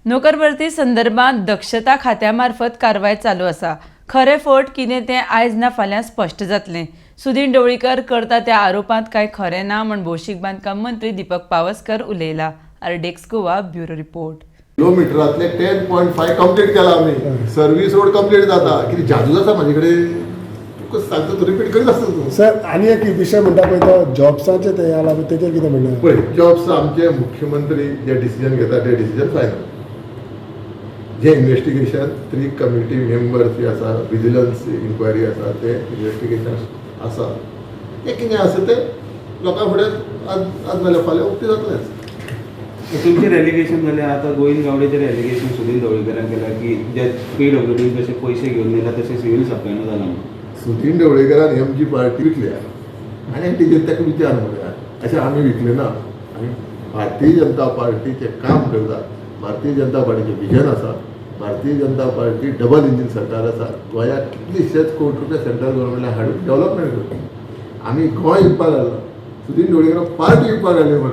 नोकर भरती संदर्भात दक्षता खात्या मार्फत कारवाय चालू आसा. खरें फट कितें तें आयज ना फाल्यां स्पश्ट जातलें. सुदीन ढवळीकर करता त्या आरोपांत कांय खरें ना म्हूण भौशीक बांदकाम मंत्री दीपक पावसकर उलयला. RDX Goa, bureau report. किलोमिटरांतले 10.5 कंप्लीट केला आमी. सर्वीस रोड कंप्लीट जाता. कितें जादू आसा म्हाजे कडेन? तुका सांगता, तूं रिपीट करीत आसता तूं. सर, आनी एक विशय म्हणटा पळय, तो जॉब्सांचे ते आला पळय, तेजेर कितें म्हणणें? पळय, जॉब्स आमचे मुख्यमंत्री जे डिसिजन घेता ते डिसिजन फायनल. जे इन्व्हेस्टिगेशन थ्री कमिटी मेंबर्स जे आसा, विजिलन्स इन्क्वायरी आसा, ते इन्व्हेस्टिगेशन आसा, ते कितें आसा ते लोकां फुडें आज आज नाल्यार फाल्यां उक्तें जातलेंच. तुमचेर एलिगेशन जालें, आतां गोविंद गावडेचेर एलिगेशन सुदीन ढवळीकरान केला की जे पीडब्ल्यूडीन जशे पयशे घेवन दिला तशें सिव्हील सप्लायनू जालां म्हणून. सुदीन ढवळीकरान एमजी पार्टी विकल्या आनी तेजेर ताका विचार म्हणया. अशें आमी विकले ना. आमी भारतीय जनता पार्टीचें काम करता. भारतीय जनता पार्टीचें विजन आसा. Bharatiya Janata party double engine सरकार आसा. गोंयांत कितलीशेच कोटी रुपया सेंट्रल गव्हर्मेंटान हाडून डेव्हलपमेंट करता. आमी गोंय विकपाक घालना. सुदीन ढवळीकरान पार्टी विकपाक घाली मरे.